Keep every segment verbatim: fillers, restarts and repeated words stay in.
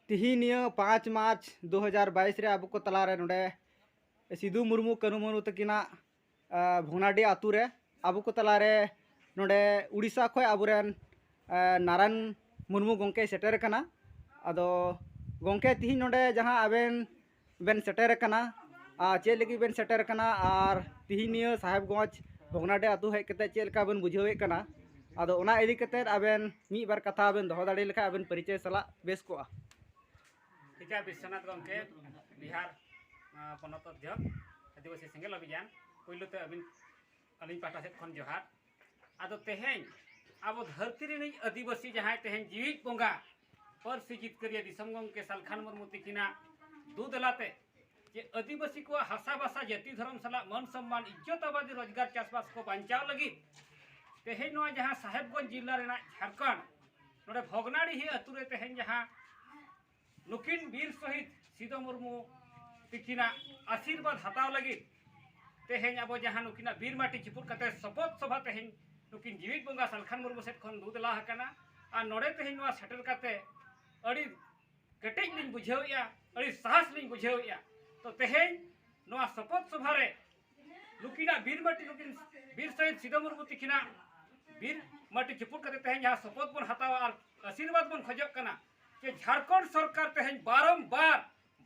ᱛᱤᱦᱤᱧ ᱱᱤᱭᱟᱹ ᱯᱟᱸᱪ ᱢᱟᱨᱪ ᱫᱩ ᱦᱟᱡᱟᱨ ᱵᱟᱭᱤᱥ ᱨᱮ ᱟᱵᱚ ᱠᱚ ᱛᱟᱞᱟᱨᱮ ᱱᱚᱰᱮ ᱥᱤᱫᱩ ᱢᱩᱨᱢᱩ, ᱠᱟᱹᱱᱦᱩ ᱢᱩᱨᱢᱩ ᱛᱟᱹᱠᱤᱱᱟᱜ, ᱟ, ᱵᱷᱚᱜᱽᱱᱟᱰᱤ ᱟᱛᱳ ᱨᱮ ᱟᱵᱚ ᱠᱚ ᱛᱟᱞᱟᱨᱮ ᱱᱚᱰᱮ ᱩᱲᱤᱥᱥᱟ ᱠᱷᱚᱱ ᱟᱵᱚᱨᱮᱱ, ᱟ, ᱱᱟᱨᱟᱭᱚᱱ ᱢᱩᱨᱢᱩ ᱜᱚᱢᱠᱮᱭ ᱥᱮᱴᱮᱨ ᱟᱠᱟᱱᱟ᱾ ᱟᱫᱚ ᱜᱚᱢᱠᱮ, ᱛᱤᱦᱤᱧ ᱱᱚᱰᱮ ᱡᱟᱦᱟᱸ ᱟᱵᱮᱱ ᱵᱮᱱ ᱥᱮᱴᱮᱨ ᱟᱠᱟᱱᱟ, ᱟᱨ ᱪᱮᱫ ᱞᱟᱹᱜᱤᱫ ᱵᱮᱱ ᱥᱮᱴᱮᱨ ᱟᱠᱟᱱᱟ ᱟᱨ ᱛᱤᱦᱤᱧ ᱱᱤᱭᱟᱹ ᱥᱟᱦᱮᱵᱽᱜᱚᱸᱡᱽ ᱵᱷᱚᱜᱽᱱᱟᱰᱤ ᱟᱛᱳ ᱦᱮᱡ ᱠᱟᱛᱮ ᱪᱮᱫ ᱞᱮᱠᱟ ᱵᱮᱱ ᱵᱩᱡᱷᱟᱹᱣᱮᱫ ᱠᱟᱱᱟ? ᱟᱫᱚ ᱚᱱᱟ ᱤᱫᱤ ᱠᱟᱛᱮ ᱟᱵᱮᱱ ᱢᱤᱫ ᱵᱟᱨ ᱠᱟᱛᱷᱟ ᱵᱮᱱ ᱫᱚᱦᱚ ᱫᱟᱲᱮ ᱞᱮᱠᱷᱟᱱ ᱟᱵᱮᱱ ᱯᱚᱨᱤᱪᱚᱭ ᱥᱟᱞᱟᱜ ᱵᱮᱥ ᱠᱚᱜᱼᱟ᱾ ᱴᱷᱤᱠᱟ, ᱵᱤᱥᱥᱚᱱᱟᱛᱷ ᱜᱚᱢᱠᱮ, ᱵᱤᱦᱟᱨ, ᱟ, ᱯᱚᱱᱚᱛ ᱚᱫᱽᱫᱷᱭᱚᱠ, ᱟᱹᱫᱤᱵᱟᱹᱥᱤ ᱥᱮᱸᱜᱮᱞ ᱚᱵᱷᱤᱡᱟᱱ, ᱯᱳᱭᱞᱳ ᱛᱮ ᱟᱹᱵᱤᱱ, ᱟᱹᱞᱤᱧ ᱯᱟᱦᱴᱟ ᱥᱮᱫ ᱠᱷᱚᱱ ᱡᱚᱦᱟᱨ᱾ ᱟᱫᱚ ᱛᱮᱦᱮᱧ ᱟᱵᱚ ᱫᱷᱟᱹᱨᱛᱤ ᱨᱤᱱᱤᱡ ᱟᱹᱫᱤᱵᱟᱹᱥᱤ ᱡᱟᱦᱟᱸᱭ ᱛᱮᱦᱮᱧ ᱡᱤᱣᱤᱫ ᱵᱚᱸᱜᱟ, ᱯᱟᱹᱨᱥᱤ ᱡᱤᱛᱠᱟᱹᱨᱤᱭᱟᱹ ᱫᱤᱥᱚᱢ ᱜᱚᱢᱠᱮ ᱥᱟᱞᱠᱷᱟᱱ ᱢᱩᱨᱢᱩ ᱛᱤᱠᱤᱱᱟᱜ ᱫᱩ ᱫᱮᱞᱟᱛᱮ ᱡᱮ ᱟᱹᱫᱤᱵᱟᱹᱥᱤ ᱠᱚᱣᱟᱜ ᱦᱟᱥᱟ ᱵᱷᱟᱥᱟ, ᱡᱟᱹᱛᱤ ᱫᱷᱚᱨᱚᱢ ᱥᱟᱞᱟᱜ ᱢᱟᱹᱱ ᱥᱚᱢᱢᱟᱱ, ᱤᱡᱽᱡᱚᱛ ᱟᱵᱟᱫᱤ, ᱨᱳᱡᱽᱜᱟᱨ, ᱪᱟᱥᱵᱟᱥ ᱠᱚ ᱵᱟᱧᱪᱟᱣ ᱞᱟᱹᱜᱤᱫ ᱛᱮᱦᱮᱧ ᱱᱚᱣᱟ ᱡᱟᱦᱟᱸ ᱥᱟᱦᱮᱵᱽᱜᱚᱸᱡᱽ ᱡᱤᱞᱟ ᱨᱮᱱᱟᱜ ᱡᱷᱟᱲᱠᱷᱚᱸᱰ, ᱱᱚᱰᱮ ᱵᱷᱚᱜᱽᱱᱟᱰᱤᱦᱤ ᱟᱹᱛᱩ ᱨᱮ ᱛᱮᱦᱮᱧ ᱡᱟᱦᱟᱸ ᱱᱩᱠᱤᱱ ᱵᱤᱨ ᱥᱚᱦᱤᱫ ᱥᱤᱫᱚ ᱢᱩᱨᱢᱩ ᱛᱤᱠᱤᱱᱟᱜ ᱟᱥᱤᱨᱵᱟᱫᱽ ᱦᱟᱛᱟᱣ ᱞᱟᱹᱜᱤᱫ ᱛᱮᱦᱮᱧ ᱟᱵᱚ ᱡᱟᱦᱟᱸ ᱱᱩᱠᱤᱱᱟᱜ ᱵᱤᱨ ᱢᱟᱹᱴᱤ ᱪᱩᱯᱩᱫ ᱠᱟᱛᱮ ᱥᱚᱯᱚᱫ ᱥᱚᱵᱷᱟ ᱛᱮᱦᱮᱧ ᱱᱩᱠᱤᱱ ᱡᱤᱣᱤᱫ ᱵᱚᱸᱜᱟ ᱥᱟᱞᱠᱷᱟᱱ ᱢᱩᱨᱢᱩ ᱥᱮᱫ ᱠᱷᱚᱱ ᱫᱩ ᱫᱮᱞᱟ ᱟᱠᱟᱱᱟ᱾ ᱟᱨ ᱱᱚᱰᱮ ᱛᱮᱦᱮᱧ ᱱᱚᱣᱟ ᱥᱮᱴᱮᱨ ᱠᱟᱛᱮ ᱟᱹᱰᱤ ᱠᱮᱴᱮᱡ ᱞᱤᱧ ᱵᱩᱡᱷᱟᱹᱣᱮᱫᱼᱟ, ᱟᱹᱰᱤ ᱥᱟᱦᱚᱥ ᱞᱤᱧ ᱵᱩᱡᱷᱟᱹᱣᱮᱫᱼᱟ᱾ ᱛᱚ ᱛᱮᱦᱮᱧ ᱱᱚᱣᱟ ᱥᱚᱯᱚᱫ ᱥᱚᱵᱷᱟ ᱨᱮ ᱱᱩᱠᱤᱱᱟᱜ ᱵᱤᱨ ᱢᱟᱹᱴᱤ, ᱱᱩᱠᱤᱱ ᱵᱤᱨ ᱥᱚᱦᱤᱫ ᱥᱤᱫᱚ ᱢᱩᱨᱢᱩ ᱛᱤᱠᱤᱱᱟᱜ ᱵᱤᱨ ᱢᱟᱹᱴᱤ ᱪᱩᱯᱩᱫ ᱠᱟᱛᱮ ᱛᱮᱦᱮᱧ ᱡᱟᱦᱟᱸ ᱥᱚᱯᱚᱫ ᱵᱚᱱ ᱦᱟᱛᱟᱣᱟ ᱟᱨ ᱟᱥᱤᱨᱵᱟᱫᱽ ᱵᱚᱱ ᱠᱷᱚᱡᱚᱜ ᱠᱟᱱᱟ ᱡᱮ ᱡᱷᱟᱲᱠᱷᱚᱸᱰ ᱥᱚᱨᱠᱟᱨ ᱛᱮᱦᱮᱧ ᱵᱟᱨᱚᱢᱵᱟᱨ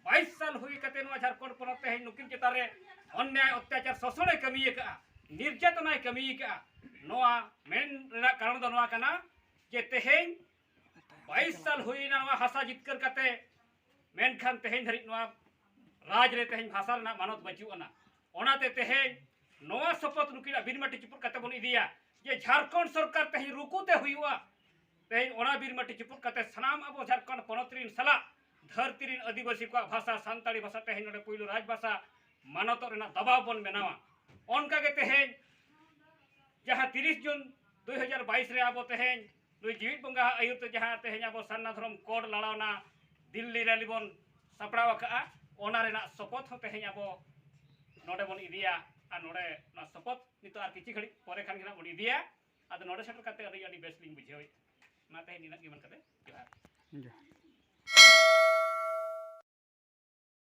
ᱵᱟᱭᱤᱥ ᱥᱟᱞ ᱦᱩᱭ ᱠᱟᱛᱮ ᱱᱚᱣᱟ ᱡᱷᱟᱲᱠᱷᱚᱸᱰ ᱯᱚᱱᱚᱛ ᱛᱮᱦᱮᱧ ᱱᱩᱠᱤᱱ ᱪᱮᱛᱟᱱ ᱨᱮ ᱚᱱᱱᱭᱟᱭ, ᱚᱛᱛᱟᱪᱟᱨ, ᱥᱳᱥᱚᱱᱮ ᱠᱟᱹᱢᱤ ᱟᱠᱟᱫᱼᱟ, ᱱᱤᱨᱡᱟᱛᱚᱱᱟᱭ ᱠᱟᱹᱢᱤ ᱟᱠᱟᱫᱼᱟ᱾ ᱱᱚᱣᱟ ᱢᱮᱱ ᱨᱮᱱᱟᱜ ᱠᱟᱨᱚᱱ ᱫᱚ ᱱᱚᱣᱟ ᱠᱟᱱᱟ ᱡᱮ ᱛᱮᱦᱮᱧ ᱵᱟᱭᱤᱥ ᱥᱟᱞ ᱦᱩᱭᱮᱱᱟ ᱱᱚᱣᱟ ᱦᱟᱥᱟ ᱡᱤᱛᱠᱟᱹᱨ ᱠᱟᱛᱮ, ᱢᱮᱱᱠᱷᱟᱱ ᱛᱮᱦᱮᱧ ᱫᱷᱟᱹᱨᱤᱡ ᱱᱚᱣᱟ ᱨᱟᱡᱽ ᱨᱮ ᱛᱮᱦᱮᱧ ᱵᱷᱟᱥᱟ ᱨᱮᱱᱟᱜ ᱢᱟᱱᱚᱛ ᱵᱟᱹᱪᱩᱜ ᱟᱱᱟ᱾ ᱚᱱᱟᱛᱮ ᱛᱮᱦᱮᱧ ᱱᱚᱣᱟ ᱥᱚᱯᱚᱛ ᱱᱩᱠᱤᱱᱟᱜ ᱵᱤᱨ ᱢᱟᱹᱴᱤ ᱪᱩᱯᱩᱫ ᱠᱟᱛᱮ ᱵᱚᱱ ᱤᱫᱤᱭᱟ ᱡᱮ ᱡᱷᱟᱲᱠᱷᱚᱸᱰ ᱥᱚᱨᱠᱟᱨ ᱛᱮᱦᱮᱧ ᱨᱩᱠᱩ ᱛᱮ ᱦᱩᱭᱩᱜᱼᱟ᱾ ᱛᱮᱦᱮᱧ ᱚᱱᱟ ᱵᱤᱨ ᱢᱟᱹᱴᱤ ᱪᱩᱯᱩᱫ ᱠᱟᱛᱮ ᱥᱟᱱᱟᱢ ᱟᱵᱚ ᱡᱷᱟᱲᱠᱷᱚᱸᱰ ᱯᱚᱱᱚᱛ ᱨᱤᱱ ᱥᱟᱞᱟᱜ ᱫᱷᱟᱹᱨᱛᱤ ᱨᱤᱱ ᱟᱹᱫᱤᱵᱟᱹᱥᱤ ᱠᱚᱣᱟᱜ ᱵᱷᱟᱥᱟ ᱥᱟᱱᱛᱟᱲᱤ ᱵᱷᱟᱥᱟ ᱛᱮᱦᱮᱧ ᱱᱚᱰᱮ ᱯᱩᱭᱞᱩ ᱨᱟᱡᱽ ᱵᱷᱟᱥᱟ ᱢᱟᱱᱚᱛᱚᱜ ᱨᱮᱱᱟᱜ ᱫᱟᱵᱟᱣ ᱵᱚᱱ ᱵᱮᱱᱟᱣᱟ᱾ ᱚᱱᱠᱟ ᱜᱮ ᱛᱮᱦᱮᱧ ᱡᱟᱦᱟᱸ ᱛᱤᱨᱤᱥ ᱡᱩᱱ ᱫᱩ ᱦᱟᱡᱟᱨ ᱵᱟᱭᱤᱥ ᱨᱮ ᱟᱵᱚ ᱛᱮᱦᱮᱧ ᱱᱩᱭ ᱡᱤᱣᱤᱫ ᱵᱚᱸᱜᱟ ᱟᱹᱭᱩᱨ ᱛᱮ ᱡᱟᱦᱟᱸ ᱛᱮᱦᱮᱧ ᱟᱵᱚ ᱥᱟᱨᱱᱟ ᱫᱷᱚᱨᱚᱢ ᱠᱳᱰ ᱞᱟᱲᱟᱣᱱᱟ ᱫᱤᱞᱞᱤ ᱨᱮᱞᱤ ᱵᱚᱱ ᱥᱟᱯᱲᱟᱣ ᱟᱠᱟᱫᱼᱟ, ᱚᱱᱟ ᱨᱮᱱᱟᱜ ᱥᱚᱯᱚᱛ ᱦᱚᱸ ᱛᱮᱦᱮᱧ ᱟᱵᱚ ᱱᱚᱰᱮ ᱵᱚᱱ ᱤᱫᱤᱭᱟ᱾ ᱟᱨ ᱱᱚᱰᱮ ᱱᱚᱣᱟ ᱥᱚᱯᱚᱛ ᱱᱤᱛᱚᱜ ᱟᱨ ᱠᱤᱪᱷᱩ ᱜᱷᱟᱹᱲᱤᱡ ᱯᱚᱨᱮ ᱠᱷᱟᱱ ᱜᱮ ᱱᱟᱜ ᱵᱚᱱ ᱤᱫᱤᱭᱟ᱾ ᱟᱫᱚ ᱱᱚᱰᱮ ᱥᱮᱴᱮᱨ ᱠᱟᱛᱮ ᱟᱹᱰᱤ, ᱟᱹᱰᱤ ᱵᱮᱥ ᱞᱤᱧ ᱵᱩᱡᱷᱟᱹᱣᱮᱫ᱾ ᱢᱟ ᱛᱮᱦᱮᱧ ᱱᱤᱱᱟᱹᱜ ᱜᱮ ᱢᱮᱱ ᱠᱟᱛᱮ ᱡᱚᱦᱟᱨ᱾ ᱡᱚᱦᱟᱨ᱾